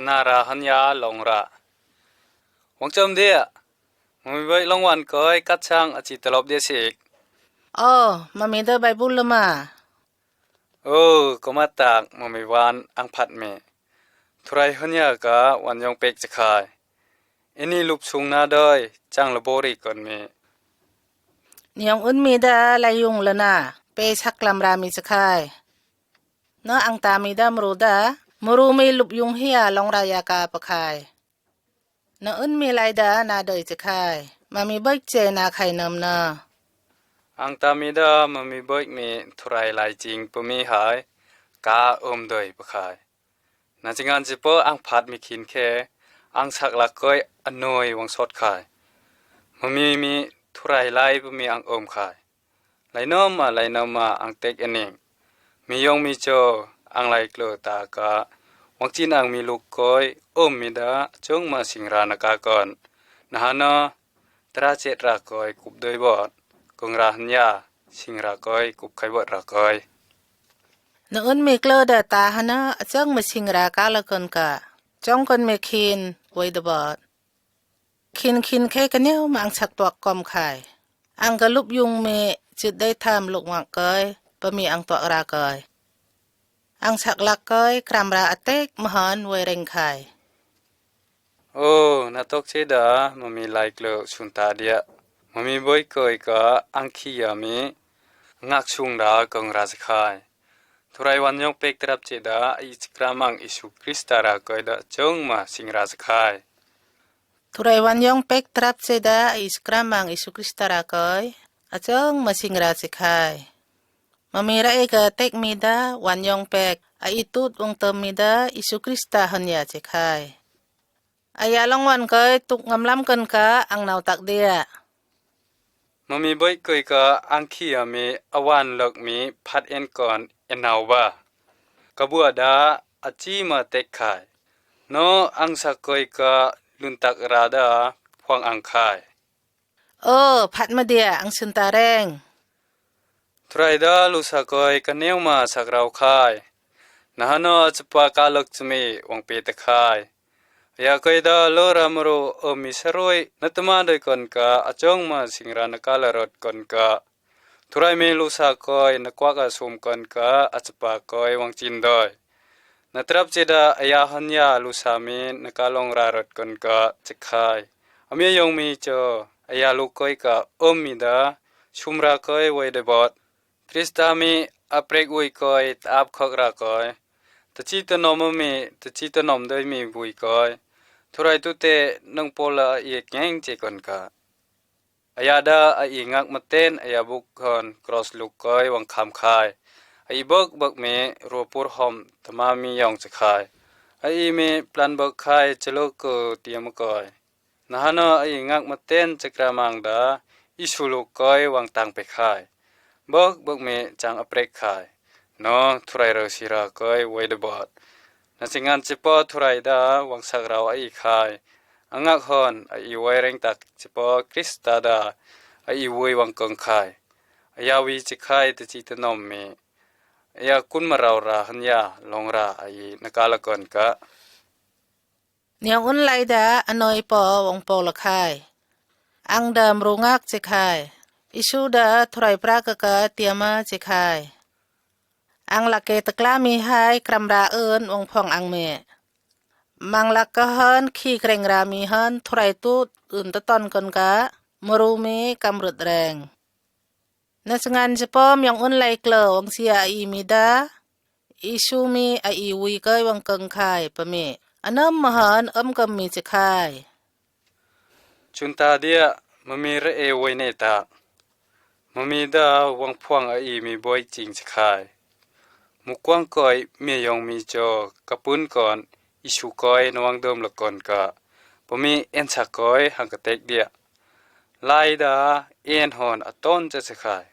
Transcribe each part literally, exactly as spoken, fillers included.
na ra hân ya lŏng ra. Wang chôm dia. Mami boi lŏng wan koi kat chang a chi tơlop dia sik. O, mami dơ Baibul lơ ma. O, kơ ma tak mami wan ang phat me. Thurai hân ya ka wan yŏng pek chakhai. Ini lup sung na doi chang lơ bori kơn me. Niong ŭn mi dơ lai yung lơ na pe sak lam ra mi chakhai. Nơ ang ta mi dơ mru dơ mru mi lup yung hia lŏng ra ya ka pơkhai. Nơ ŭn mi lai dơ na doi chakhai. Mami boi che na khai nơm nơ. Ang ta mi dơ mami boi mi thurai lai ching pơ mi hai ka ŭm doi pơkhai. Na chingan chi pơ ang phat mi khin khe ang sak lak koi anoi wang sot khai. Mami mi thurai lai pơ mi ang ŭm khai. Lai nơm ma, lai nơm ma ang tek ening. Mi yŏng mi cho ang lai klơ ta ka. Wang chin ang mi luk koi ŭm mi dơ chong ma sing ra na ka kơn. Na hana tra chet ra koi kup doi bot. Kong ra hân ya sing ra koi kup khai bot ra koi. Nơ ŭn mi klơ dơ ta hana a chong ma sing ra ka lơ kơn ka. Chong kơn mi khin wei dơ bot. Khin khin khe kơ neo ma ang sak tuak kơm khai. Ang kơ lup yung mi chit dei tham luk ngak kơi pơ mi ang tuak ra kơi. Ang sak lak kơi kram ra a tek ma hân wei reng khai. O, na tok che dơ mami lai klơ sun ta dia. Mami boi kơi kơ ang khi ya mi ngak sung ra kong ra chakhai. Thurai wan yŏng pek trap che dơ a i chakra mang Isu Krista ra kơi dơ chong ma sing ra chakhai. Thurai wan yŏng pek trap che dơ a i chakra mang Isu Krista ra kơi a chong ma sing ra chakhai. Mami ra e kơ tek mi dơ wan yŏng pek a i tut wang tơm mi dơ Isu Krista hân ya chakhai. A ya lŏng wan kơi tuk ngam lam kơn ka ang nau tak dia. Mami boi kơi kơ ang khi ya mi a wan lok mi phat en kơn en nau ba. Ka bua dơ a chi ma tek khai. Nơ ang sa kơi kơ lun tak ra dơ phuang ang khai. O, phat ma dia ang sun ta reng. Thurai dơ lusa kơi kơ neo ma sak rau khai. Na hana chapa ka lok chami wang pe ta khai. Ya kơi dơ lơ ra mru ŭm mi sarui na tơma doi kơn ka a chong ma sing ra na ka lơ rot kơn ka. Thurai mi lusa kơi na kuak a sum kơn ka a chapa kơi wang chin doi. Na trap che dơ a ya hân ya lusa mi na ka lŏng ra rot kơn ka chakhai. A mi yong mi cho a ya lu kơi ka ŭm mi dơ sum ra kơi wei dei bot. Krista mi a prek ui kơi ta ap khok ra kơi. Ta chi ta nôm mi ta chi ta nôm doi mi vui kơi. Thurai tu te nâng pô la a i ngeng che kơn ka. A ya dơ a i ngak maten a ya buk hon kros luk kơi wang kham khai. A i bok bok mi rua pur hom tama mi yong chakhai. A i mi plan bok khai chalok kơ tiam kơi. Na hana a i ngak maten chakra mang dơ Isu luk kơi wang tang pe khai. Bok bok mi chang a prek khai. Nơ thurai rơ si ra kơi wei dei bot. Na singan chepa thurai dơ wang sak rau a i khai. A ngak hon a i wei reng tak chepa Krista dơ a i wei wang kong khai. A ya wi chakhai ta chi ta nôm mi. A ya kun ma rau ra hân ya lŏng ra a i na ka la kơn ka. Niong un lai dơ a noi pô wang pô la khai. Ang dơ mru ngak chakhai. Isu dơ thurai pra kơ ka tiam ma chakhai. Ang lak kê tơkla mi hai kram ra ŭn wang phŏng ang me. Mang lak kơ hon khi kreng ra mi hon thurai tut ŭn tơton kơn ka mru mi kam rut reng. Na singan chepa mi yong un lai klơ wang sia a i mi dơ. Isu mi a i wi kơi wang kơng khai pơ mi. A nơm ma hon ŭm kơm mi chakhai. Chun ta dia ma mi re e wei ne ta. Ma mi dơ wang phŏng a i mi boi ching chakhai. Mu kuang kơi mi yong mi cho ka pun kơn Isu kơi na wang dơm la kơn ka. Pơ mi en sa kơi hang ka tek dia. Lai dơ en hon a ton cha chakhai.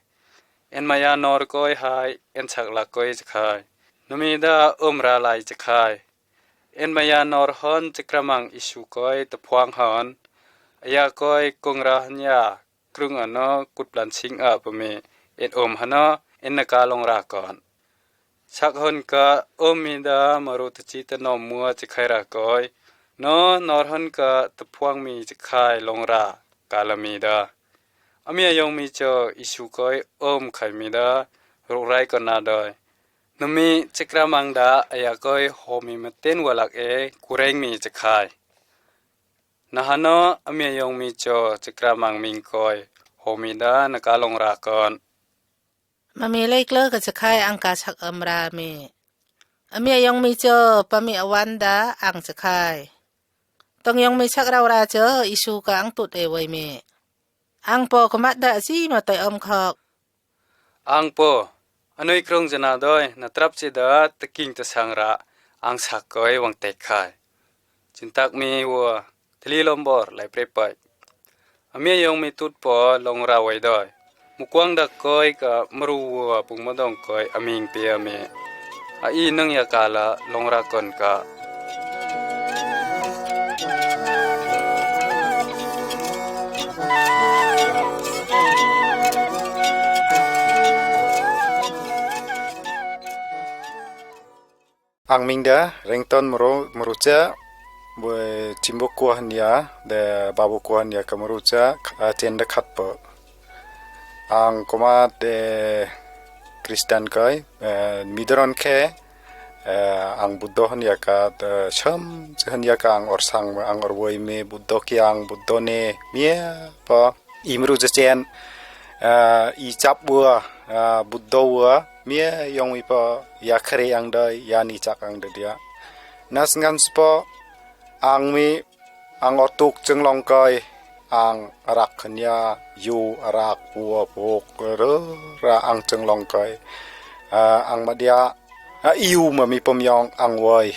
En ma ya nor kơi hai en sak lak kơi chakhai. Na mi dơ ŭm ra lai chakhai. En ma ya nor hon chakra mang Isu kơi ta phuang hon. A ya kơi kong ra hân ya krung a nơ kut plan sing a pơ mi. En ŭm hana en na ka lŏng ra kơn. Sak hon ka ơm mi da maru ta chi ta no mua chakhai ra koi. No nor hon ka ta phuang mi chakhai long ra ka la mi da. Amia yong mi cho isu koi ơm khai mi da ruk rai kon na doi. Nami chakra mang da aya koi ho mi maten walak e kureng mi chakhai. Na hano amia yong mi cho chakra mang ming koi ho mi da na ka long ra kon. Mami lei klơ ka chakhai ang ka sak ơm ra mi. Amia yong mi cho pa mi awan da ang chakhai. Tong yong mi sak rau ra cho isu ka ang tut e wei mi. Ang po ka mat da si ma toi ơm khok. Ang po, anoi krong jana doi na trap che da ta king ta sang ra ang sak koi wang tek khai. Chin tak mi wa thli lombor lai pre pai. Amia yong mi tut po long ra wai doi. Mukwang dak koi ka maru wa pung madong koi aming pe ame. A i nang ya ka la long ra kon ka. Ang ming da Rengton Maru, Marucha, bwe chimbo kuah nia, de babu kuah nia ka Marucha, a, chen da khat po. Ang komat de Kristan kai, e, midoron khe, e, ang Buddho hon ya ka, de, cham, chen ya ka ang orsang, ang orwoi me Buddho kiang, Buddho ne, mia, po. I Marucha chen, e, i chap bua, e, Buddho bua, mia yong mi po, ya khre ang dai, ya ni chak ang dai dia. Nas ngan spo, ang mi, ang otuk chenglong kai, ang arak khania, yu arak bua buk, ra ang chenglong kai. E, ang madia, A iu ma mi pom yong ang wai.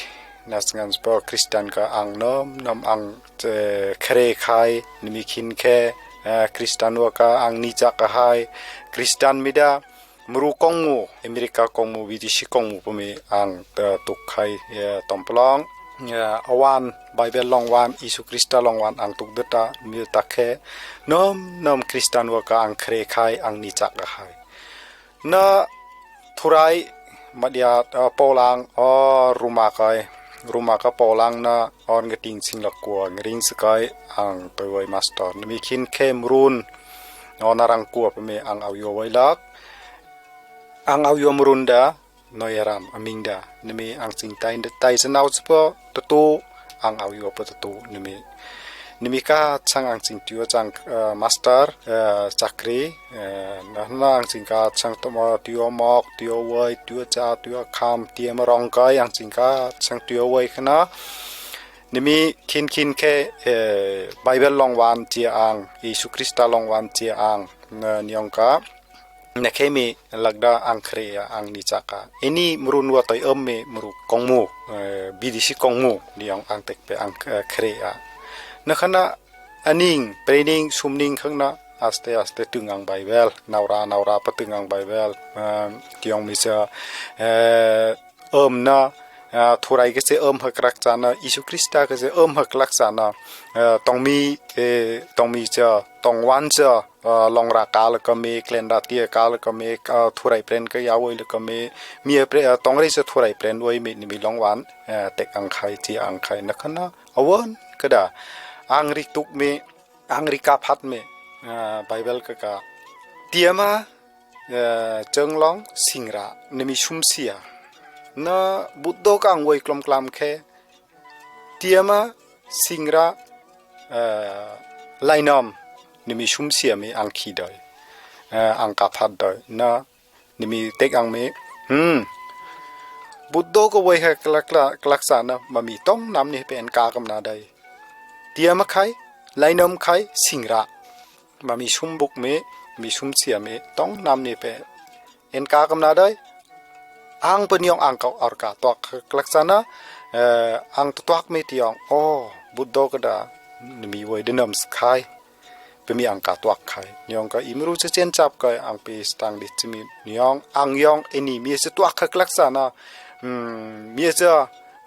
Nas ngan spo Kristan ka ang nom, nom ang, e, khre khai, ni mi khin khe, e, Kristan wa ka ang ni chak ka hai. Kristan mi da, mru kong mu, Amerika kong mu, Bidisi kong mu pom mi ang, e, tuk khai, e, tom plong. E, awan, Bible long wan, Isu Krista long wan, ang tuk deta, mi ta khe. Nom, nom Kristan wa ka ang khre khai, ang ni chak ka hai. Na thurai madia, e, polang, o, ruma kai. Ruma ka polang na, on ngeting sing lakua, ngering sekai, ang tuwai master. Nami khin khe mrun, o, narang kua pame ang au yo wailak. Ang au yo mrun da, noi ram, aming da. Nami ang sing tai, tai senau sepo, tetu, ang au yo po tetu, nami. Nimi ka chang ang sing tio chang, e, master, e, chakri, e, na, na ang sing ka chang tomo tio mok, tio wai, tio cha, tio kham, tio marong kai ang sing ka chang tio wai khana. Nimi khin khin khe, e, Bible long wan chia ang, Isu Krista long wan chia ang, na niong ka. Na khe mi lagda ang khre ya ang ni chak ka. Ini mrun wa toi ơm mi mru kong mu, e, Bidisi kong mu, ni ang ang tek pe ang, e, khre ya. Na khana aning, prening, sumning khang na, aste, aste tưng ang Bible, naura, naura pa tưng ang Bible, e, tiong mi sa, e, ơm na, e, thurai kese ơm ha klak chana, Isu Krista kese ơm ha klak chana, e, tong mi, e, tong mi cha, tong wan cha, e, long ra ka la ka me, klen ra tia ka la ka me, e, thurai pren ka ya wai la ka me, mi, e, pre, e, tong rai sa thurai pren wai mi, ni mi long wan, e, tek ang khai, chi ang khai, na khana, awan, kada, ang ri tuk mi, ang ri ka phat mi, e, Bible ka ka. Tiama, e, chang long, sing ra, ni mi sum sia. Na, Buddho ka ang wai klom klam khe, Tiama, sing ra, e, lainom, ni mi sum sia mi ang khi doi. E, ang ka phat doi. Na, ni mi tek ang mi, hmm. Buddho ka wai ha klak, klak, klak sa na, ma mi tong nam ni pe en ka kam na dai. Tiama khai, lainom khai, sing ra. Ma mi sum buk mi, mi sum sia mi, tong nam ni pe. En ka kam na dai. Ang peniong ang ka or ka tuak klak sana, e, ang tuak mi tiong, o, Buddho ka da, ni mi wai de nam skhai. Pe mi ang ka tuak khai. Niong ka i mru che chen chap kai, ang pe stang di chi mi. Niong, ang yong, ini mi se tuak klak sana. Hmm, mi se,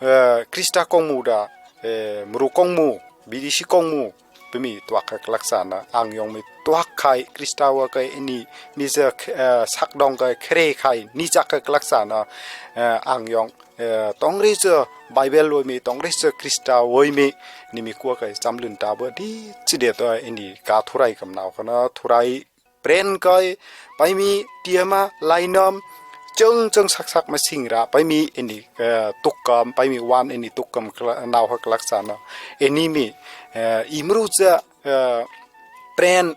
e, Krista kong mu da, e, mru kong mu, Bidisi kong mu. mi tuak kha klaksana, ang yong mi tuak khai, Krista wa kai ini, mi sa, eh, sakdong kai, kre khai, nijak kha klaksana, eh, ang yong, eh, tongre sa Bible woi mi, tongre sa Krista woi mi, ni mi kua kai chamlun ta ba di, chideto ini ka thurai kamnao khana, thurai pren kai, paimi tiama lainam, cheng cheng sak sak ma singra, paimi ini, eh, tukkam, paimi wan ini tukkam kla-, nao ha klaksana. Ini mi, eh, imru cha, eh, pren,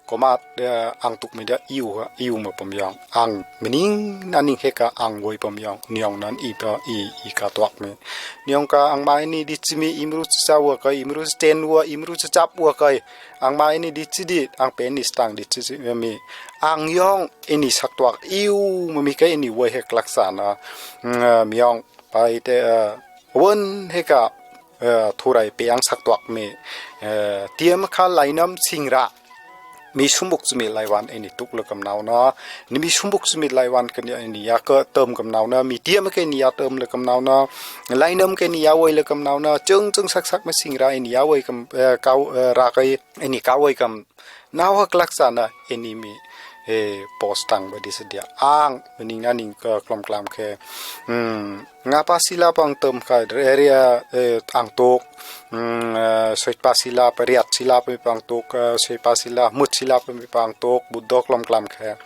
komat, eh, ang tuk mi da iu ha, iu ma pamyang. Ang mening naning heka ang woi pamyang, niong nan i pa, i, i ka tuak mi. Niong ka ang ma ini di chimi imru cha wa kai, imru cha chen wa, imru cha chap wa kai. Ang ma ini di chidi, ang pe ini stang di chidi mi. Ang yong ini saktuak iu, mami ka ini woi he klaksana. Mm, eh, miong pai te, eh, won he ka, eh, thurai pe ang saktuak mi. Eh, tiama kha lainam singra. Mi sumbuk chumi laiwan ini tuk le kamnao na. Ni mi sumbuk chumi laiwan kani ini ya ka term kamnao na. Mi tiama ka ini ya term le kamnao na. Lainam ka ini ya woi le kamnao na. Cheng cheng sak sak ma singra ini ya woi kam, eh, kau, eh, ra kai. Ini kawoi kam, nau ha klaksana ini mi, eh, pos tang ba di sedia. Ang, mening naning ka klom klam khe. Hmm, ngapa sila pang tem kha, area, eh, ang tuk. Hmm, eh, soi pa sila, periat sila pang tuk, eh, soi pa sila, mut sila pang tuk, Buddho klom klam khe.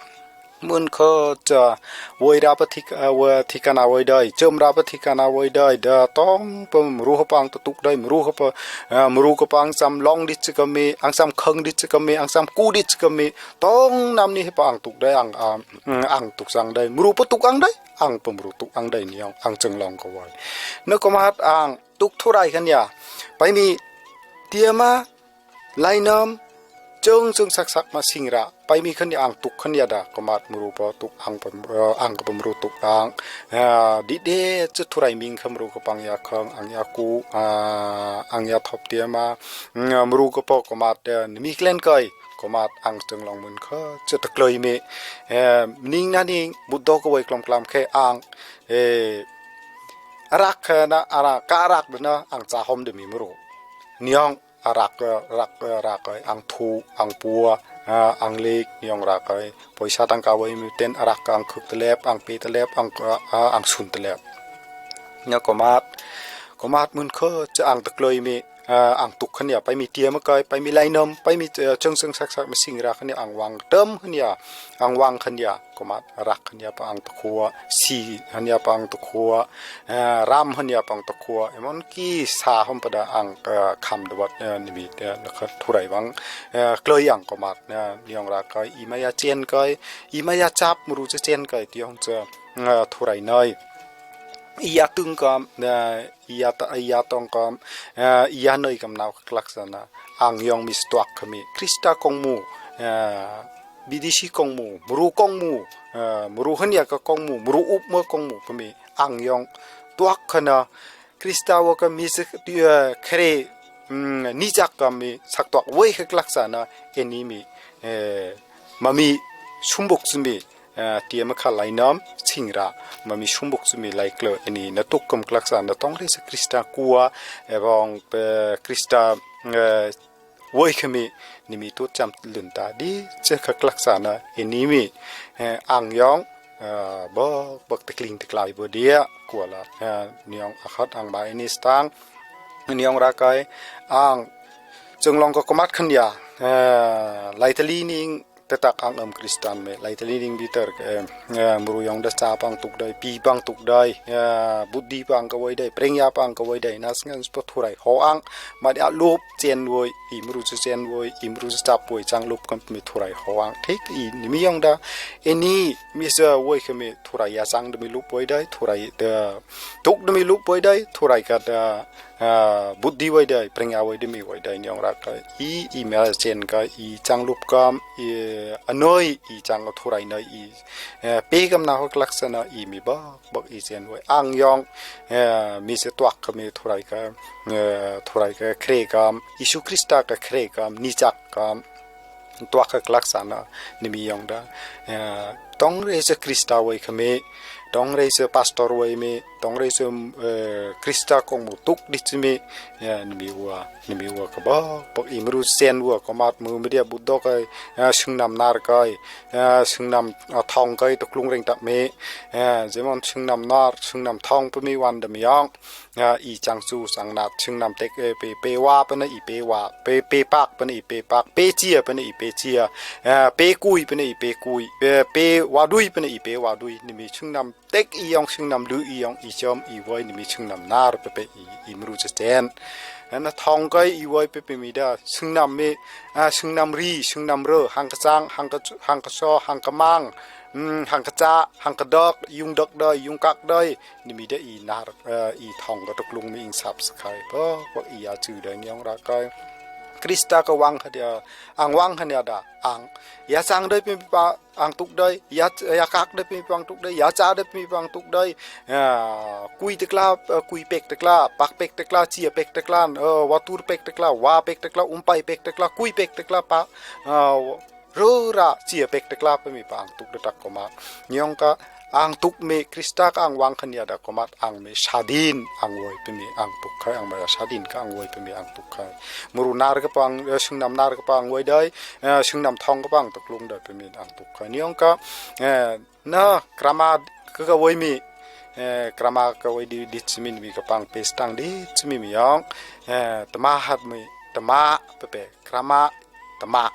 Mun kha cha, woi ra pa thik-, eh, wa thikana woi dai, chom ra pa thikana woi dai, da tong pa mru ha pang ta tuk dai, mru ha pa, eh, mru ka pang sam long di chika mi, ang sam khang di chika mi, ang sam ku di chika mi, tong nam ni ha pang tuk dai, ang, ah, mm, ang tuk sang dai, mru pa tuk ang dai, ang pa mru tuk ang dai niong, ang cheng long ka woi. Na komat ang tuk thurai khan ya, paimi, tiama, lainam, cheng cheng sak sak ma singra, paimi khan ya ang tuk khan ya da, komat mru pa tuk ang pa, eh, ang ka pa mru tuk ang, eh, di de chu thurai ming kha mru ka pang ya khang, ang ya ku, ah, ang ya thop tiama, mm, mru ka pa komat, eh, ni mi klen kai, komat ang cheng long mun kha, chu ta kloi mi, eh, ning naning, Buddho ka woi klom klam khe ang, eh, arak kha na, arak, ka arak na, ang cha hom de mi mru. Niong, arak, arak, arak, ang thu, ang pua, ah, ang lik, niong arak, poisa tangka woi mi ten arak, ang khuk telep, ang pe telep, ang, ah, ang sun telep. Nya komat, komat mun kha, cha ang ta kloi mi, ah, ang tuk khan ya, paimi tiama kai, paimi lainam, paimi, eh, cheng cheng sak sak mi singra khan ya, ang wang tem khan ya, ang wang khan ya, komat rak hanya pa ang ta khua, si hanya pa ang ta khua, eh, ram hanya pa ang ta khua, emon ki sa hom pa da ang, eh, kham dawat, eh, ni mi, eh, na kha thurai bang, eh, kloi ang komat, eh, niong ra kai, i maya chen kai, i maya chap mru cha chen kai, tiong cha, eh, thurai nai. I ya tung kam, eh, i ya ta, i ya tong kam, eh, i ya noi kam nau klaksana, ang yong mi stuak kami, Krista kong mu, eh, B D C kong mu, mru kong mu, eh, mru hanya ka kong mu, mru up ma kong mu, kami ang yong tuak khana, Krista wa kami se, eh, khere, mm, nijak kami sak tuak woi kha klaksana, eni mi, eh, mami sumbuk sumi, eh, tiama kha lainam, singra, mami sumbuk sumi laiklo, eni na tuk kam klaksana, tongre sa Krista kua, ebong, eh, Krista, eh, woi kami, ni mi tut cham lun ta di, che kha klaksana, eni mi, eh, ang yong, eh, bok, bok tekling teklai bo dia, kuala, eh, niong akhat ang ba eni stang, niong ra kai, ang, cheng long ka komat khan ya, eh, lai tali ning, te tak ang am Kristan me, lai tali ning biter ke, eh, mru yong da cha pang tuk dai, pi pang tuk dai, eh, Buddhi pang ka woi dai, Prengya pang ka woi dai, nas ngan spo thurai ho ang, ma dia lup chen woi, i mru cha chen woi, i mru cha chap woi, chang lup kam mi thurai ho ang. Thik i ni mi yong da, eni mi sa woi kami thurai ya chang da mi lup woi dai, thurai da, tuk da mi lup woi dai, thurai ka da, ah, Buddhi woi dai, Prengya woi dai, mi woi dai, niong ra kai. I, i mera chen kai, i chang lup kam, i, anoi, i chang thurai noi, i, eh, pe kam na ho klaksana, i mi bok, bok i chen woi. Ang yong, eh, mi se tuak kami thurai ka, eh, thurai ka kre kam, Isu Krista ka kre kam, nijak kam, tuak ka klaksana, ni mi yong da. Eh, tongre sa Krista woi kami, tong rei sơ pastor wei mi, tong rei sơ, eh, Krista kong mu tuk di si mi, ya, nimi ua, nimi ua kaba, pok i mru sen ua komat mu media budok ai, ya, sung nam nar kai, ya, sung nam, ah, thong kai tuklung reng tak mi, ya, zemon sung nam nar, sung nam thong pe mi wan da mi yong, ya, i chang su sang nat sung nam tek, eh, pe, pe wa pe na i pe wa, pe, pe pak pe na i pe pak, pe chia pe na i pe chia, ya, pe kui pe na i pe kui, pe, pe wa dui pe na i pe wa dui, nimi sung nam tek i yong sung nam lu i yong i chom i woi nimi sung nam nar pepe i, i mru che chen. Na thong kai i woi pepe mi da sung nam mi, ah, sung nam ri, sung nam ro, hang ka sang, hang ka, hang ka so, hang ka mang, mm, hang ka cha, hang ka dok, yung dok doi, yung kak doi, nimi da i nar, eh, i thong ka tuklung mi ing sap sakai. Bo, bo i ya chu doi nyong ra kai. Krista ka wang ha dia, ang wang ha nia da, ang. Ya sang doi pepe pa, ang tuk doi, ya, ya kak doi pe mi pang tuk doi, ya cha doi pe mi pang tuk doi, ya, kui tekla, eh, kui pek tekla, pak pek tekla, chia pek tekla, eh, watur pek tekla, wa pek tekla, umpai pek tekla, kui pek tekla, pa, eh, rora, chia pek tekla pe mi pang tuk doi tak komat. Nyong ka, ang tuk mi, Krista ka ang wang kania da komat, ang mi sadin, ang woi pe mi, ang tuk kai, ang mi sadin ka, ang woi pe mi, ang tuk kai. Muru nar ka pang, eh, sung nam nar ka pang woi doi, eh, sung nam thong ka pang tuklung doi pe mi ang tuk kai. Nyong ka, eh, na krama ka ka woi mi, eh, krama ka woi di, di si mi mi ka pang pe stang di si mi mi yong, eh, tama hat mi, tama pepe, krama, tama.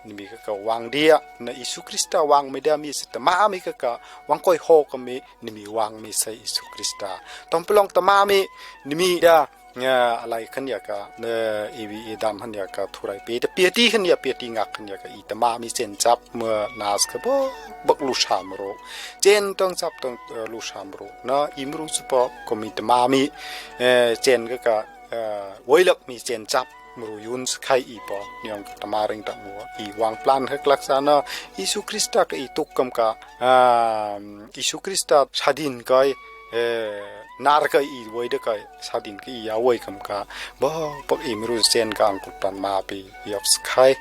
Nimi ka ka wang dia, na Isu Krista wang mi dia mi si tama mi ka ka, wang koi ho ka mi, nimi wang mi sa Isu Krista. Tong pelong tama mi, nimi dia, Nga alai khan ya ka, ne, iwi idam han ya ka, thurai pe, te piati han ya, piati ngak han ya ka, i tama mi chen chap, me nas ka, bok, bok lu sam ro. Chen tong chap tong, eh, lu sam ro. Na, i mru su po, ko mi tama mi, eh, chen ka ka, eh, woilak mi chen chap, mru yun su khai i po, nyong ka tama ring tak mu, i wang plan ha klak sa na, Isu Krista ka i tuk kam ka, ah, Isu Krista sadin kai, eh, nar ka i woi de kai, sadin ka i ya woi kam ka. Bok, bok i mru chen ka ang kul pan ma pi yok skai.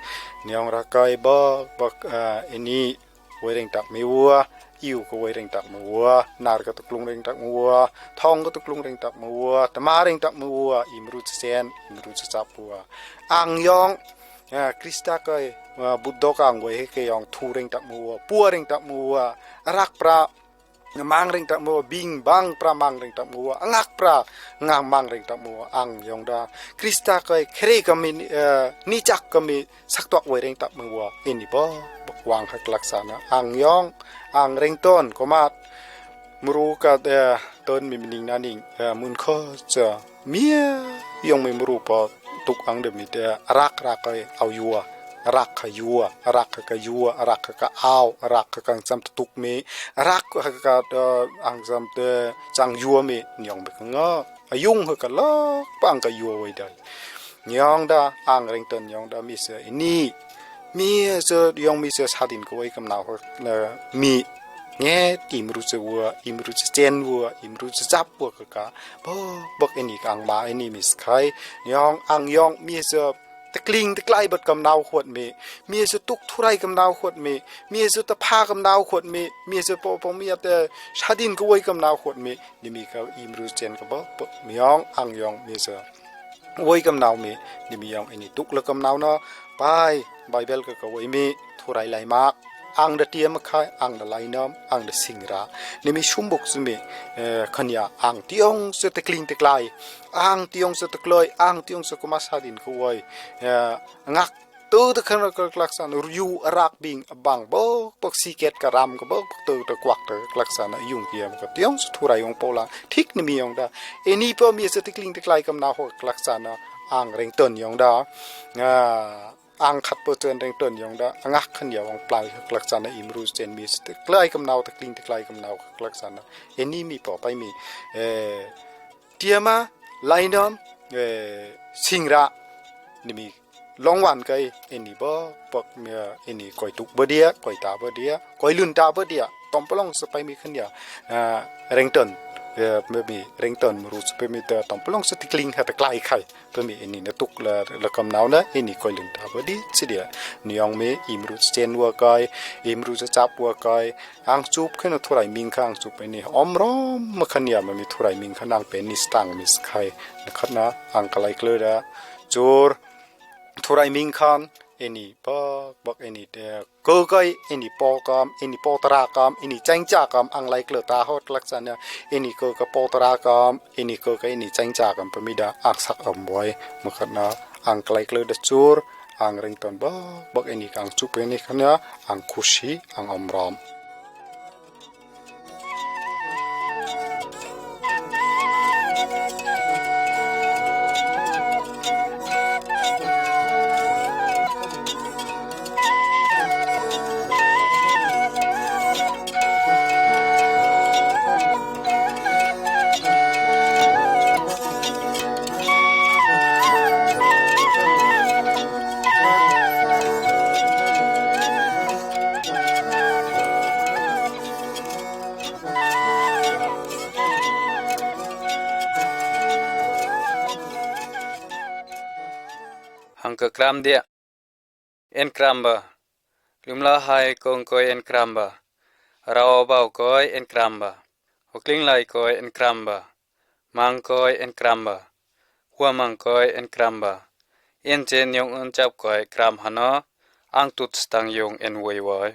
Nyong ra kai bok, bok, eh, ini woi reng tak mi ua, iu ka woi reng tak mi ua, nar ka tuklung reng tak mi ua, thong ka tuklung reng tak mi ua, tama reng tak mi ua, i mru chen, i mru chap ua. Ang yong, eh, Krista kai, eh, Buddho ka ang woi he ke yong thu reng tak mi ua, pua reng tak mi ua, rak pra, Mang reng tak mo, bing bang pra mang reng tak mo, angak pra, ngang mang reng tak mo, ang yong da. Krista kai, khere kami, eh, ni chak kami, sak tuak wai reng tak mo, ini bo, bok wang ha klak sana, ang yong, ang reng ton, komat, muru ka, eh, ton mi ning na ning, eh, mun kho cha. Mia yong mi mru po tuk ang de mi te arak rak kai au yua, arak ka yua, arak ka yua, arak ka au, arak ka ang sam tuk mi, arak ka, eh, ang sam te chang yua mi nyong mi ka nga. Ayung ha ka lak pa ang ka yua wai dai. Nyong da ang reng ton nyong da mi se ini. Mi se yong mi se sadin ko wai kam nau ha, eh, mi. Nge, i mru se wua, i mru se chen wua, i mru se chap wua ka ka. Bok, bok ini ka ang ma, ini mi skai. Yong, ang yong, mi se tekling teklai bot kam nau huot mi. Mi se tuk thurai kam nau huot mi. Mi se tepha kam nau huot mi. Mi se po, po mi ate, eh, sadin ko wai kam nau huot mi. Ni mi ka i mru chen ka bok, bok, mi yong, ang yong, mi se. Wai kam nau mi, ni mi yong ini tuk le kam nau na, pai, Bible ka ka wai mi, thurai lai mak, ang da tiam khai, ang da lai nam, ang da sing ra. Ni mi sumbuk su mi, eh, kanya, ang tiong se tekling teklai, ang tiong se tekloi, ang tiong se kuma sadin ka wai, eh, ngak, tu te khan ka klak san, yu arak bing, abang, bok, bok siket ka ram ka, bok, bok tu te kwak te klak san, yung kiam ka, tiong se thurai yong polang, thik ni mi yong da, ini po mi se tekling teklai kam nau ho klak sana, ang reng ton yong da. Ah, ang khat po chen reng ton yong da. Angak khan ya wang plai klak sana i mru chen mi se teklai kam nau tekling teklai kam nau klak sana. Ini mi po pai mi, eh, tiama, lai nam, eh, sing ra. Ni mi long wan kai, ini bo, bok mi, eh, ini koi tuk bo dia, koi ta bo dia, koi lun ta bo dia. Tom polong se pai mi khan ya, ah, reng ton, Pemi ringtone mru sa pemi ta tong pelong sa tikling ha ta klai khai. Pemi ini na tuk la la kam nau na ini koi lun ta ba di si dia. Niong mi imru sa chen wa kai, imru sa chap wa kai. Ang chup khen na thurai ming kha ang chup ini. Om rom ma khan ya ma mi thurai ming khan ang peni stang mi skhai. Na khat na ang kalai klơ da. Chur thurai ming khan ini bak bak ini de. Kơ kai ini po kam, ini po tara kam, ini chengcha kam ang lai klơ ta hot lak sa na, ini kơ ka po tara kam, ini kơ kai ini chengcha kam pemi da ang sak am boi, ma khat na ang kalai klơ da chur, ang ringtone bak bak ini kang chup ini khan ya, ang khusi, ang om rom. Hang kơ kram dia. En kram ba. Lum la hai kong koi en kram ba. Rao bau koi en kram ba. Hokling lai koi en kram ba. Mang koi en kram ba. Hua mang koi en kram ba. En chen yong un chap koi kram hano. Ang tut stang yong en woi woi.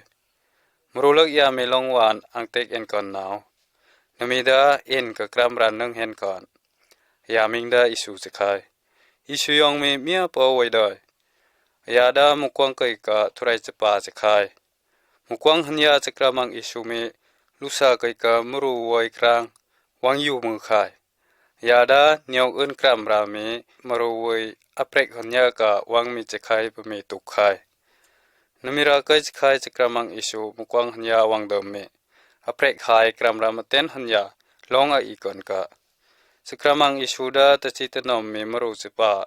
Mrulak ya mi long wan ang tek en kon nau. Nami da en ka kram ran nang hen kon. Ya ming da Isu sekhai. Isu yong mi mia po woi doi. Ya da mukwang kai ka thurai sepa sekhai. Mukwang hanya sekramang Isu mi lusa kai ka mru woi krang wang yu mengkhai. Ya da niong un kram ra mi mru woi aprek hanya ka wang mi sekhai pemi tukhai. Nami ra kai sekhai sekramang Isu mukwang hanya wang dom mi. Aprek hai kram ra maten hanya long a ikon ka. Sekramang Isu da ta chi ta nom mi mru sepa.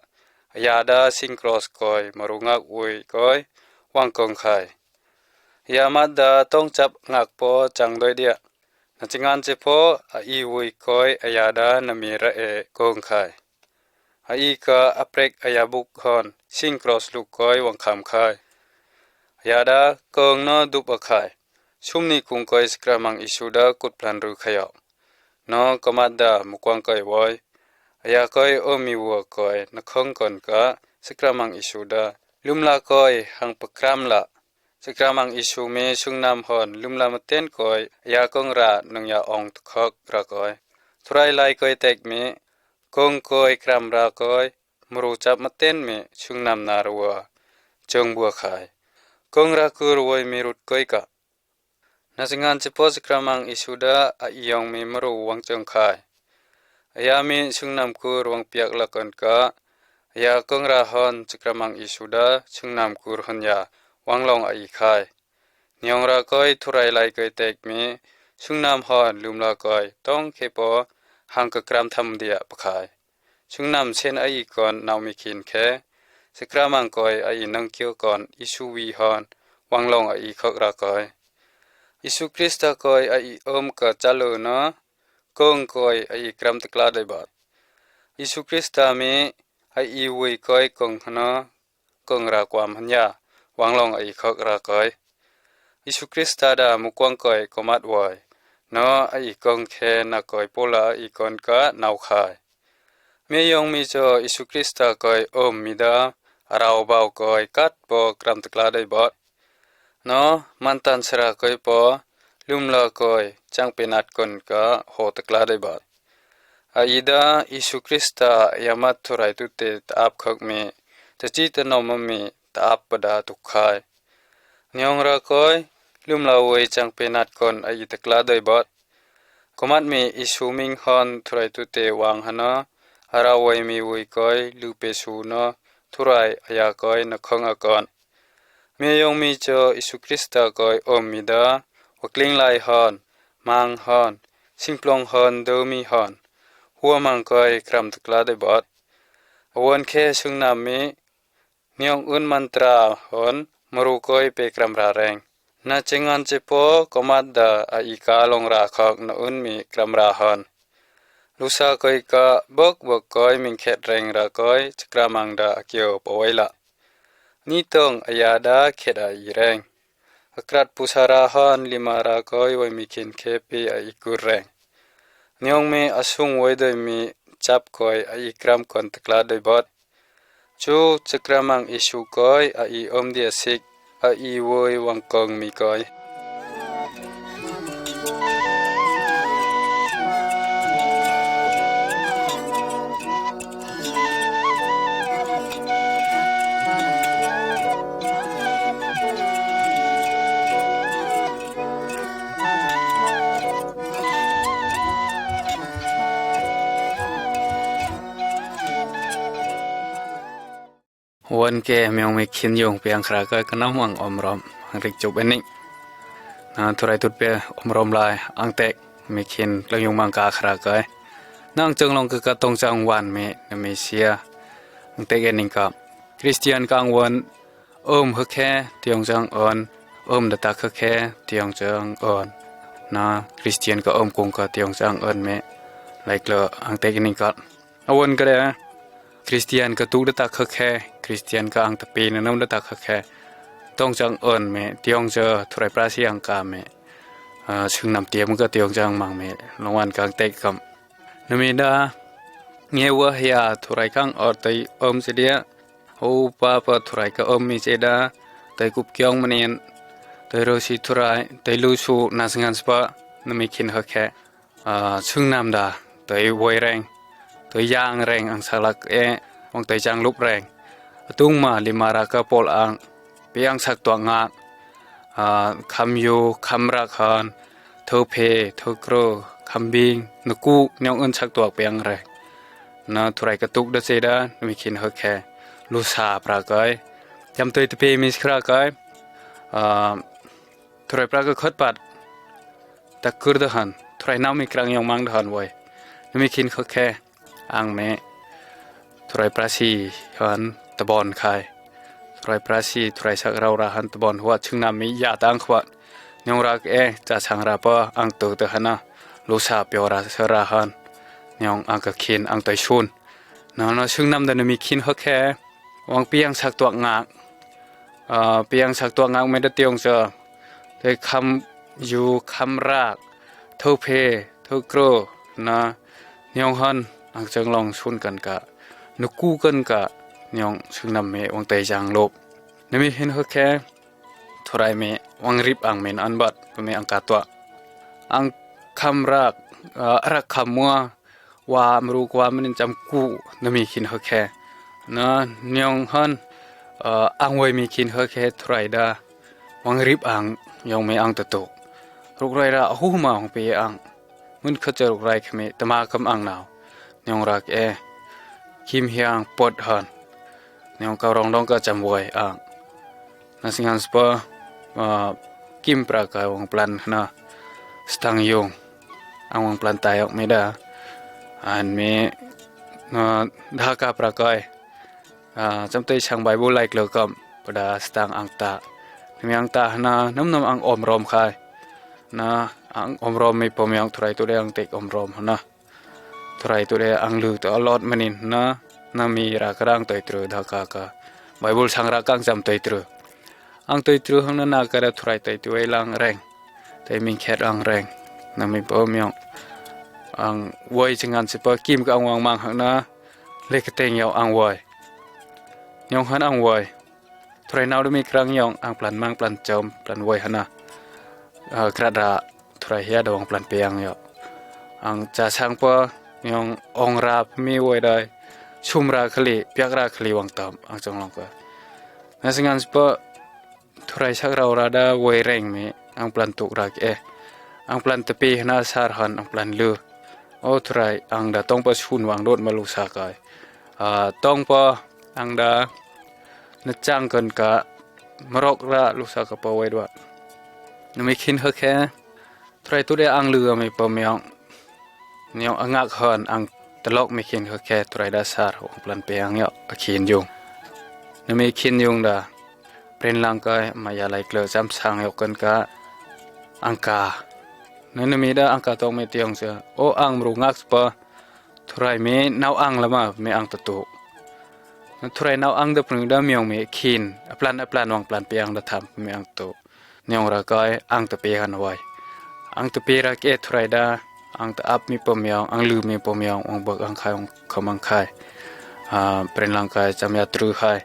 Ya da sing kros koi mru ngak woi koi wang kong khai. Ya mat da tong chap ngak po chang doi dia. Na chingan che po a i woi koi a ya da nami ra e kong khai. A i ka aprek a ya buk hon sing kros luk koi wang kham khai. Ya da kong no dup a khai. Sum ni kung koi sekramang Isu da kut plan ru khai yau. No kamat da mukwang koi woi. A ya koi o mi woi koi na khong kon ka sekramang Isu da. Lum la koi hang pakram la. Sekramang Isu mi sungnam hon lum la maten koi a ya kong ra nang ya ong tukhok ra koi. Thurai lai koi tek mi kong koi kram ra koi. Mru chap maten mi sungnam na rua. Chong bua khai. Kong ra kur woi mi rut koi ka. Na singan chepo sekramang Isu da a iyong mi mru wang chong khai. A ya mi sungnam kur wang piak lakon ka. A ya kong ra hon sekramang Isu da sungnam kur hon ya wang long a i khai. Niong ra koi thurai lai koi tek mi sungnam hon lum la koi tong khepo hang ka kram tham dia pakhai. Sungnam sen a i kon nau mi khin khe. Sekramang koi a i nang kio kon Isu wi hon wang long a i khok ra koi. Isu Krista koi a i om ka chalo no kong koi a i kram tekla dai bat. Isu Krista mi a i woi koi kong hano kong ra kwam hanya wang long a i khok ra koi. Isu Krista da mukwang koi komat woi. No a i kong khe na koi pola a i kon ka nau khai. Mi yong mi cho Isu Krista koi om mi da a rau bau koi kat po kram tekla dai bot. No mantan sera koi po lum la koi chang penat kon ka ho tekla dai bot. A i da Isu Krista ya mat thurai tute ta ap khok mi ta chi ta nom mi ta ap pada tukhai. Niong ra koi lum la woi chang penat kon a i tekla dai bot. Komat mi Isu ming hon thurai tute wang hano a ra woi mi woi koi lu pe su no thurai a ya koi na khong a kon. Mi yong mi cho Isu Krista koi om mi da wa kling lai hon, mang hon, singplong hon, do mi hon. Hua mang koi kram tekla dai bot. A won khe sung nam mi niong un mantra hon maru koi pe kram ra reng. Na chengan chepo komat da a i ka long ra khok na un mi kram ra hon. Lusa koi ka bok bok koi ming khet reng ra koi, chakramang da akio pawai la. Ni tong aya da khet a i reng. Akrat pusa ra hon lima ra koi wai mi khin khe pe a i kur reng. Niong me asung wai doi mi chap koi a i kram kon takla doi bot. Chu chakramang isu koi a i om dia sik a i woi wang kong mi koi. Wan ke miong mi khin yung piang khra kai kanam ang om rom ang rik chup ening. Na thurai tut pe om rom lai ang tek mi khin klang yung mang ka khra kai. Nang chang long ka ka tong chang wan mi na mi sia. Ang tek ening ka Christian ka ang wan om hơ khe tiong chang on. Om da ta hơ khe tiong chang on. Na Christian ka om kung ka tiong chang on mi. Lai klo ang tek ening ka. Awan ka da Christian ka tuk da ta hơ khe, Christian ka ang tapi na nam da ta hơ khe. Tong chang on mi tiong chang thurai prasi ang ka mi. Sung nam tiam ka tiong chang mang mi long wan ka ang tek kam. Na mi da nge wa hia thurai kang or tai om si dia. Ho pa pa thurai ka om mi si da. Tai kup kiong manin tai ro si thurai tai lu su na sngan spa. Na mi khin hơ khe. Sung nam da toi woi reng toi yang reng ang salak e wang toi chang lup reng. Atung ma lima ra ka pol ang pi ang sak tuak ngak. Kham yu kham rak han thâu phe thâu kro kham bing naku niong un sak tuak pi ang reng. Na thurai ka tuk da se da na mi khin hơ khe. Lusa pra kai. Cham toi te pe mi skra kai. Thurai pra ka khot pat. Ta kur da han thurai nau mi krang yong mang da han woi. Na mi khin hơ khe. Ang me thurai prasi han tabon khai. Thurai prasi thurai sak rau ra han tabon hua chungnam mi ya tang khua. Nyong rak e cha sang ra pa ang tu te hana. Lusa pio ra sa ra han. Nyong ang ka khin ang tai sun. Na na chungnam da na mi khin hơ khe. Wang piang sak tuak ngak. Piang sak tuak ngak me da tiong sa. Te kham yu kham rak. Thâu phe thâu kro na. Niong han ang chang long sun kan ka. Nuku kan ka. Niong sung nam me wang tai jang lop. Na mi hin hơ khe. Thurai me wang rip ang men an bat me ang ka tuak. Ang kham rak rak kham mua. Wa mru kwa manin cham ku na mi khin hơ khe. Na niong han ang wai mi khin hơ khe thurai da. Wang rip ang yong me ang ta tuk. Ruk rai ra hu ma hong pe ang. Mun khot cha ruk rai khe me tama kam ang nau. Niong rak e. Kim hiang pot han. Niong ka rong dong ka cham wai ang. Na singan spa kim pra ka wang plan na stang yung ang wang plan tayok me da. An me na dha ka pra kai. Cham tei sang Bible lai klo kam pada stang ang ta. Nami ang ta na nam nam ang om rom khai. Na ang om rom me pom yang thurai tu de ang tek om rom na. Thurai tu de ang lu tu a lot manin na. Nami ra ka rang toi tru dha ka ka. Bible sang ra kang cham toi tru. Ang toi tru hang na na ka ra thurai toi tu e lang reng. Toi ming khet ang reng. Nami pom yang ang woi chengan sepa kim ka ang wang mang hang na. Le ka teng yau ang woi. Nyong han ang woi. Thurai nau du mi krang yong ang plan mang plan chom plan woi hana. Krat ra thurai hia da wang plan pe ang yo. Ang cha sang pa yong ong ra mi woi dai. Sum ra khali piak ra khali wang tam ang chong long ka. Na singan spa thurai sak rau ra da woi reng me ang plan tuk ra ke. Ang plan tepi hana sar han ang plan lu. O thurai ang da tong pa sun wang dot ma lusa kai. Tong pa ang da na chang kan ka marok ra lusa ka pa wai dua. Na mi khin hơ khe. Thurai tu de ang lu a mi pa mi ang. Niong angak hon ang telok mi khin hơ khe thurai da sar wang plan pe ang yo a khin yung. Na mi khin yung da. Pren lang kai ma ya lai klo cham sang yo kan ka. Ang ka. Na na mi da ang ka tong mi tiong sa. O ang mru ngak spa. Thurai me nau ang lama me ang tatu. Thurai nau ang da pnu da miong me khin. Aplan aplan wang plan pe ang da tham me ang tu. Niong ra kai ang tape han wai. Ang tape ra ke thurai da. Ang ta ap mi pamiong, ang lu mi pamiong, wang bak ang khai, wang kham ang khai. Ah, pren lang kai, cham ya tru khai.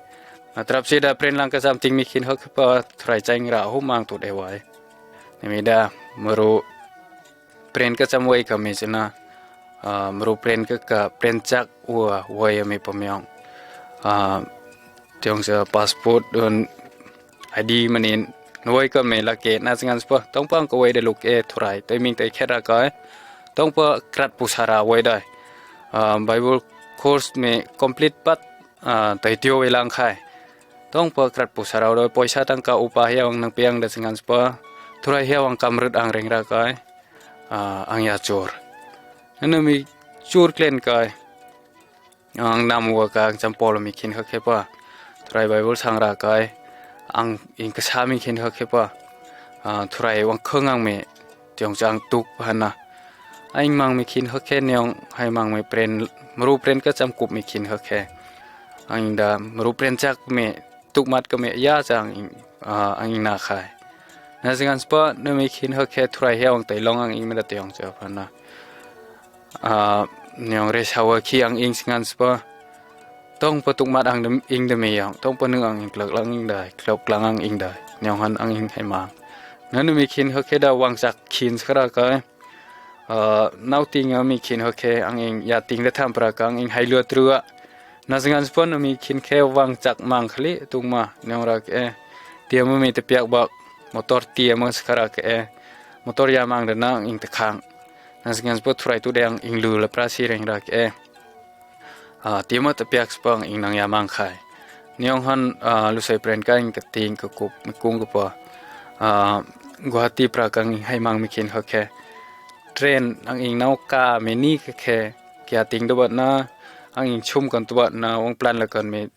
Na trap si da pren lang ka cham ting mi khin hak pa thurai chang ra hu mang tu de wai. Ni mi da, muru pren ka cham wai ka mi sina. Ah, muru pren ka ka pren chak ua wai mi pamiong. Ah, tiong sa passport dun I D manin, nuai ka me lake, na singan spa, tong pa ang ka wai de luk e thurai, tai ming tai khet ra kai, tong pa krat pu sara wai dai. Ah, Bible course me complete pat, ah, tai tio wai lang khai. Tong pa krat pu sara dai, poisa tangka upa hiawang nang piang da singan spa, thurai hiawang kamrut ang reng ra kai, ah, ang ya chur. Nanu mi chur klen kai. Ang nam wa ka ang cham polo mi khin hak he pa. Thurai Bible sang ra kai. Ang ing kasa mi khin hak he pa. Ah, thurai wang khang ang me. Tiong chang tuk pa hana. Ang mang mi khin hak he niong hai mang me pren. Mru pren ka cham kup mi khin hak he. Ang da mru pren chak me. Tuk mat ka me ya chang ing, ah, ang ing na khai. Na singan spa na mi khin hak he thurai hiawang tai long ang ing me da tiong chak pa hana. Ah, niong re sawa khi ang ing singan spa. Tong pa tuk mat ang dem ing dem yang. Tong pa nung ang ing klok lang ing dai. Klok lang ang ing dai. Niong han ang ing hai mang. Nanu mi khin hak he da wang chak khin skra kai. Ah, nau ting a mi khin hak he ang ing ya ting da tham pra ka ang ing hai lua trua. Na singan spa na mi khin khe wang chak mang khali tung ma. Niong ra ke. Tia ma mi te piak bak. Motor tia ma skra ke. Motor ya mang da na ang ing te khang. Na singan spa thurai tu de ang ing lu la pra si reng ra ke. Ah, tia ma ta piak spa ang ing nang ya mang khai. Niong han, ah, lusai pren ka ing ka ting ka kup mi kung ka pa. Ah, Guwahati pra ka ang ing hai mang mi khin hak he. Train ang ing nau ka me ni ka khe. Kia ting do bat na. Ang ing chum kan tu bat na. Wang plan la kan me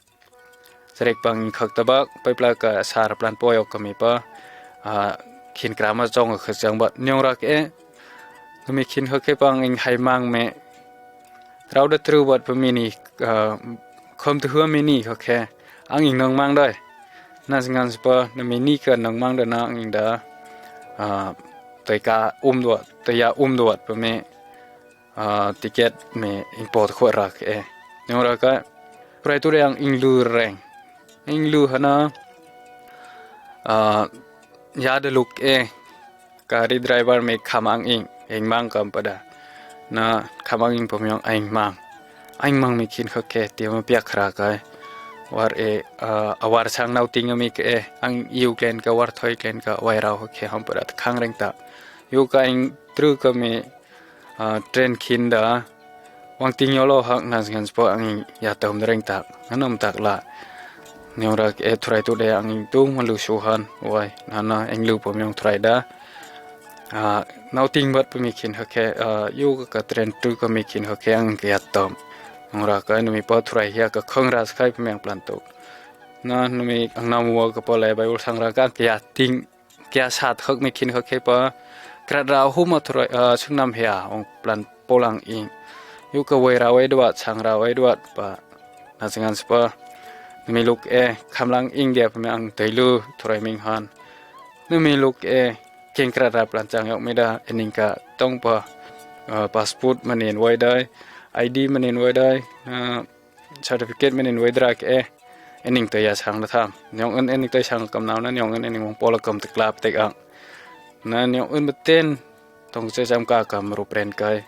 Sarek pang ing khak tabak, pai pla ka sar plan poyok kami pa, ah, khin krama chong ka chang bat niong rak e. Kami khin hak he pang ing hai mang me. Rau da tru bat pa mini, ah, khom tu hua mini hak he. Ang ing nang mang dai. Na singan spa, na mini ka nang mang da na ang ing da. Ah, tai ka um duat, tai ya um duat pa me. Ah, ticket me ing pot khua rak e. Niong rak a. Prai tu reng ing lu reng. Ing lu hana. Ah, ya da luk e. Kari driver me kham ang ing. Ing mang kam pada. Na kham ang ing pamiong ing mang. Ing mang me khin hak he. Tia ma piak rak e. War e, ah, awar sang nau ting me ke e. Ang iu klen ka war thoi klen ka wai rau hak he ham pada khang reng ta. Iu ka ing tru ka me Ah, train khin da. Wang ting yo lo hak na singan spa ang ing ya tom reng tak. Anam tak la. Niong rak e thurai tu de ang ing tung ma lu su han. Wai, nana ing lu pamiong thurai da. Ah, nau ting bat pa mi khin hak he, ah, yu ka train tu ka mi khin hak he ang ing ka ya tom. Niong rak e numi pa thurai hia ka khang ras khai pamiong plan tu. Na numi ang nam wa ka pa le bai ul sang rak ang ka ya ting Kia sat hak mi khin hak he pa. Krat ra hu ma thurai, ah, sung nam hia, ong plan polang ing. Yu ka wai ra wai duat, sang ra wai duat pa. Na singan spa. Numi luk e, kham lang ing dia pa mi ang tei lu, thurai ming han. Numi luk e, king krat ra plan chang yok mi da, ening ka tong pa. Ah, passport manin wai dai, I D manin wai dai, ah, certificate manin wai dra ke e. Ening ta ya sang da tham. Niong un ening ta sang kam nau na niong un ening wang pola kam ta klap tek ang. Na niong un beten. Tong se sam ka kam ru pren kai.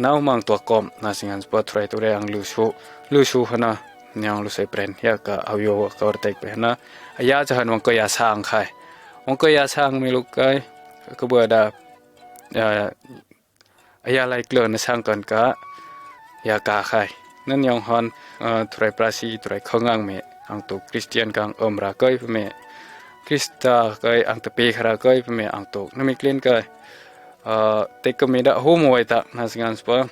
Nau mang tua kom. Na singan spa thurai tu re ang lu su. Lu su hana. Niong lu se pren. Ya ka au yo ka war tek pe hana. Ya jahan wang ka ya sang khai. Wang ka ya sang mi luk kai. Ka bua da. Ya, Aya lai klơ na sang kan ka ya ka khai. Nan yong hon, eh, thurai prasi, thurai khong ang me, ang tuk Christian kang om ra koi pe me. Krista koi ang tepe ra koi pe me ang tuk. Nami klin koi, eh, tek kami da hu mo wai tak na singan spa.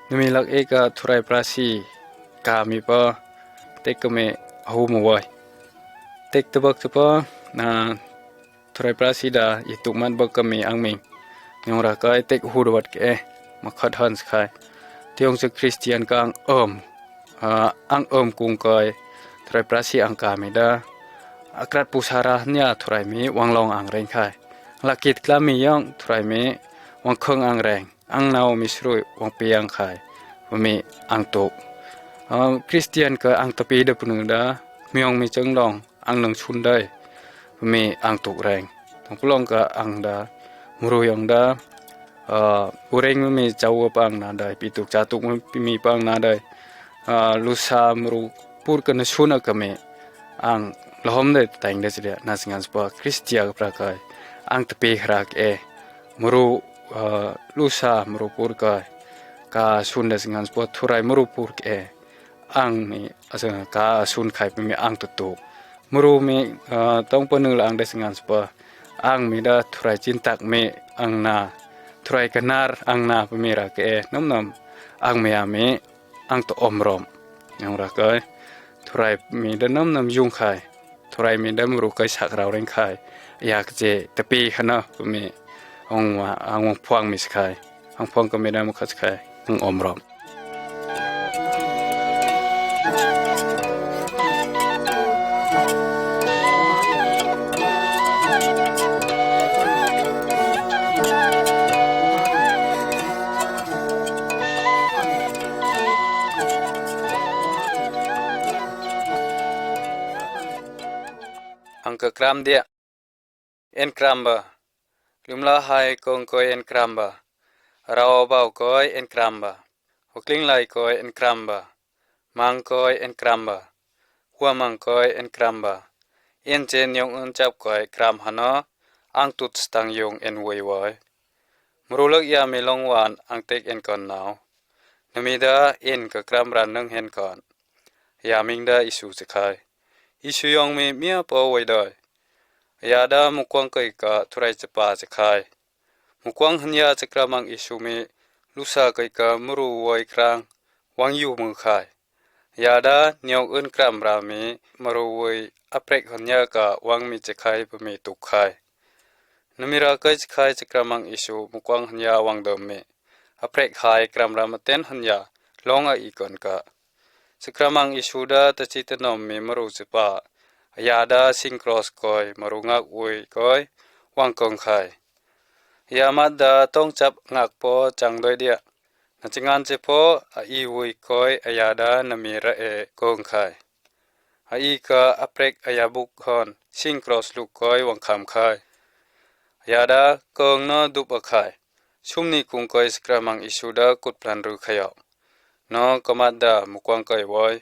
Nami lak e ka thurai prasi kami pa tek kami hu mo wai. Tek tebak tepa, na Thurai prasi da, i tuk man bak kami ang ming. Nyong ra kai tek hu da wat ke e, ma khat han skhai. Tiong sa Kristian kơ ang ơm, a, ang ơm kŭng kơi Thrai Prasi ang ka mi đa. A krat pusa ra hnia Thrai mi wang long ang reng khai. Lakit klam mi yong Thrai mi wang khơng ang reng. Ang nau mi srui wang piang khai. Pă mi ang tuk. A, Kristian kơ ang tơpi đa pơnư đa. Miong mi chơng long ang nơ̆ng sun đơi. Pă mi ang tuk reng. Tong pơlong kơ ang đa. Mru yong đa. A, ureng mi chau pă ang na đơi. Pi tuk cha tuk mi pă ang na đơi. A, lusa mru pur kơ na sun kơ mi. Ang lơhom đơi teng đa sdia. Na singan spa Kristia kơ pra kai. Ang tơpi hrak e. Mru, a, lusa mru pur kai. Ka sun đa singan spa Thrai mru pur e. Ang mi, asa ka sun khai pă mi ang tutu. Mru mi, a, tong pơnư la ang đa singan spa. Ang mi đa Thrai chin tak mi ang na. Thrai kơnar ang na pă mi ra ke. Nơm nơm. Ang mi a mi. Ang tơ ôm rom. Yang ra ke. Thrai mi đa nơm nơm yung khai. Thrai mi đa mru kai sak rau reng khai. Ya ke tơpi khana pă mi. Ang wa, ang wang phuang mi skhai. Ang phuang kơ mi đa mru khai skhai. Ang ôm rom. Ang kơ kram dia. En kram ba. Lŭm la hai kông kơi en kram ba. Rao bau kơi en kram ba. Hokling lai kơi en kram ba. Mang kơi en kram ba. Hua mang kơi en kram ba. En chen yong un chap kơi kram hano. Ang tut stang yong en wei wei. Mrulak ya mi long wan ang tek en kon nau. Nami da en kơ kram ran nâng hen kon. Ya ming da Isu chikhai. Isu yong mi mia po wei doi. Ya da mukwang kơi kơ Thrai chapa chikhai. Mukwang hân ya chakra mang Isu mi lusa kơi kơ mru wei krang wang yu mư khai. Ya da niok un kram ra mi mru wei aprek hân ya kơ wang mi chikhai pă mi tuk khai. Nami ra kơi chikhai chakra mang Isu mukwang hân ya wang dơm mi. Aprek hai kram ra mten hân ya long a i kon kơ. Chakra mang Isu da ta chi ta nom mi mru chapa. Ya da sing kros kơi mru ngak wei kơi wang kông khai. Ya mat da tong chap ngak po chang doi dia. Na chingan che po a i wei kơi a ya da nami ra e kông khai. A i kơ aprek a ya buk hon sing kros luk kơi wang kham khai. Ya da kông no dup a khai. Sum ni kung kơi chakra mang Isu da kut plan ru khai yau. No kơ mat da mukwang kơi wei.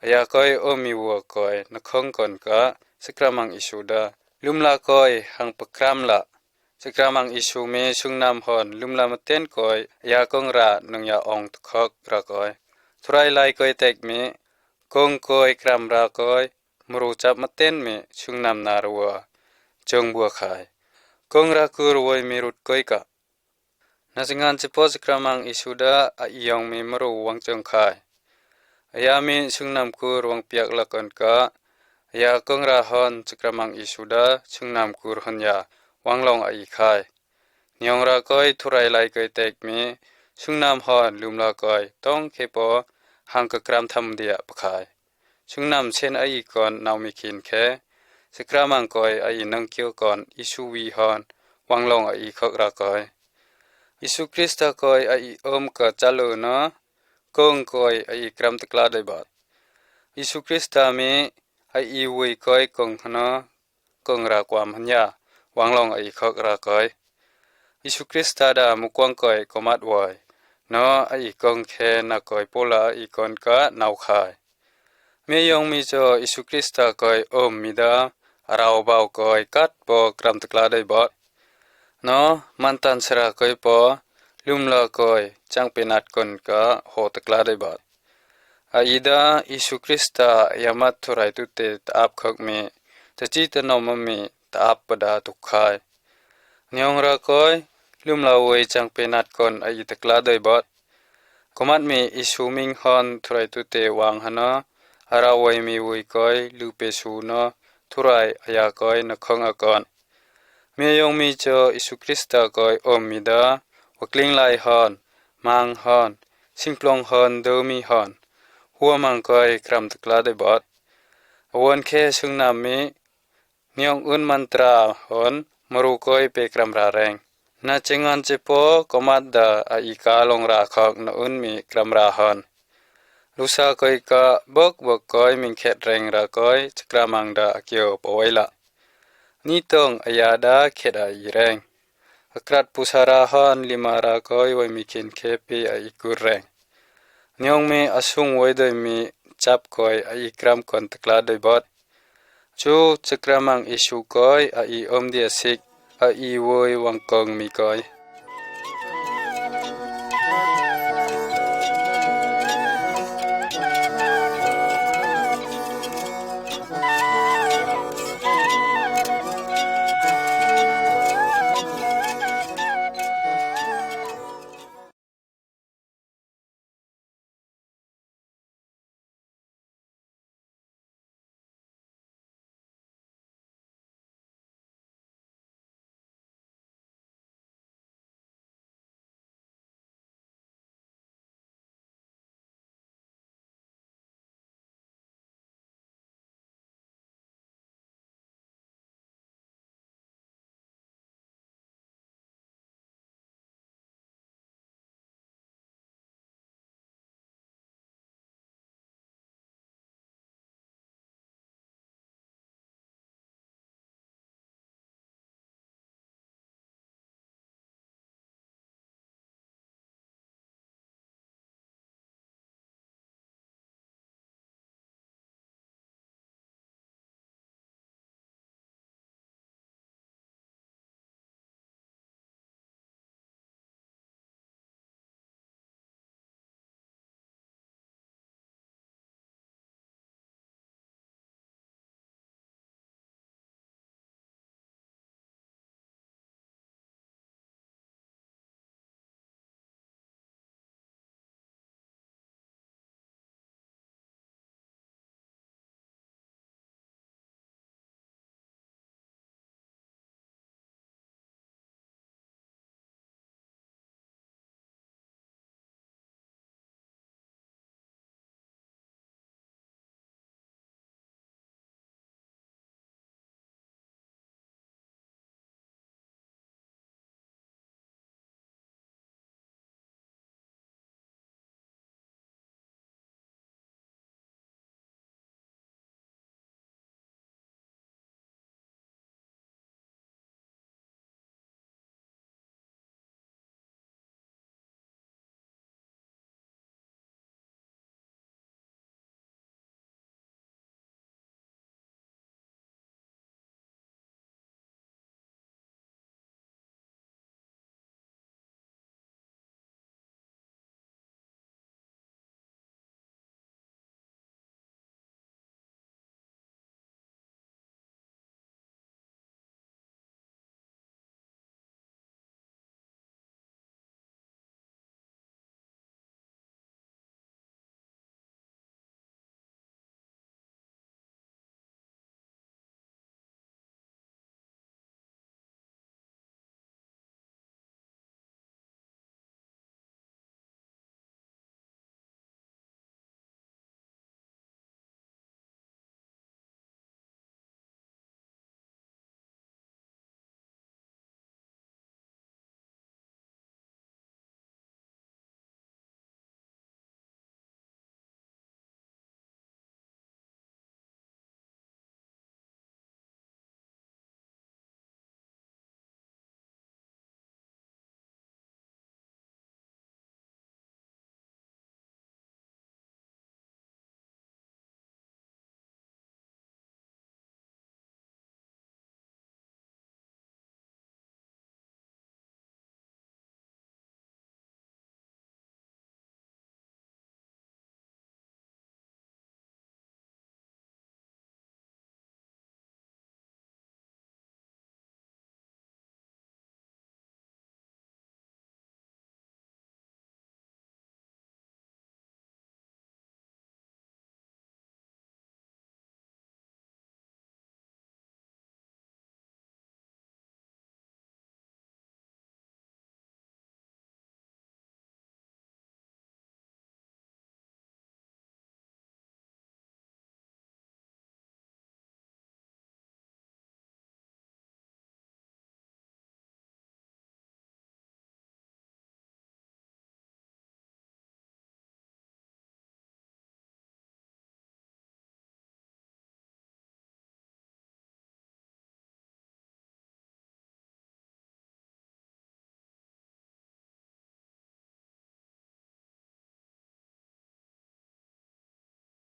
A ya kơi ôm mi wei kơi na khong kon kơ chakra mang Isu da. Lŭm la kơi hang pơkram la. Chakra mang Isu mi sung nam hon lŭm la mten kơi a ya kông ra nâng ya ong tkhok ra kơi. Thrai lai kơi tek mi kông kơi kram ra kơi. Mru chap mten mi sung nam na rua. Chông bua khai. Kông ra kur wei mi rut kơi kơ. Na chingan che po chakra mang Isu da a i yong mi mru wang chông khai. A ya mi sung nam kur wang piak la kon kơ. A ya kông ra hon chakra mang Isu da sung nam kur hân ya wang long a i khai. Niong ra kơi Thrai lai kơi tek mi sung nam hon lŭm la kơi tong khe po hang kơ kram tham dia pă khai. Sung nam chen a i kon nau mi khin khe. Chakra mang kơi a i nâng kiu kon Isu wi hon wang long a i khok ra kơi. Isu Krista kơi a i ôm kơ chalu no kông kơi a i kram tơkla dai bat. Isu Krista mi a i wei kơi kông hano kông ra kuam hân ya wang long a i khok ra kơi. Isu Krista da mukwang kơi kơ mat wei. No a i kông khe na kơi pula a i kon kơ nau khai. Mi yong mi cho Isu Krista kơi ôm mi da a rao bau kơi kat po kram tơkla dai bat. No mantan sra kơi po lŭm la kơi chang penat kon kơ ho tơkla dai bat. A i da Isu Krista ya mat Thrai tute ta ap khok mi ta chi ta nom mi ta ap pă da tuk khai. Niong ra kơi lŭm la wei chang penat kon a i tơkla doi bot. Kơ mat mi Isu ming hon Thrai tute wang hano a ra wei mi wei kơi lu pe su no Thrai a ya kơi na khong a kon. Mi yong mi cho Isu Krista kơi ôm mi da wa kling lai hon, mang hon, Singplong hon dơmi hon, hua mang koi kram tơkla doi bot. Awon khe sŭng nam mi, niong un mantra hon, maru koi pe kram ra reng. Na chengan chepo komat da a i kalong ra khok na un mi kram ra hon. Lusa koi ka bok bok koi mingkhet reng ra koi chakramang da a kio pawai la. Nitong a ya da khet a i reng. A krat pusa ra hon lima ra koi wai mikin khe pe a i kur reng. Niong mi a sung wai doi mi chap koi a i kram kon tơkla doi bot. Chu chakramang i su koi a i om dia sik a i woi wang kong mi koi.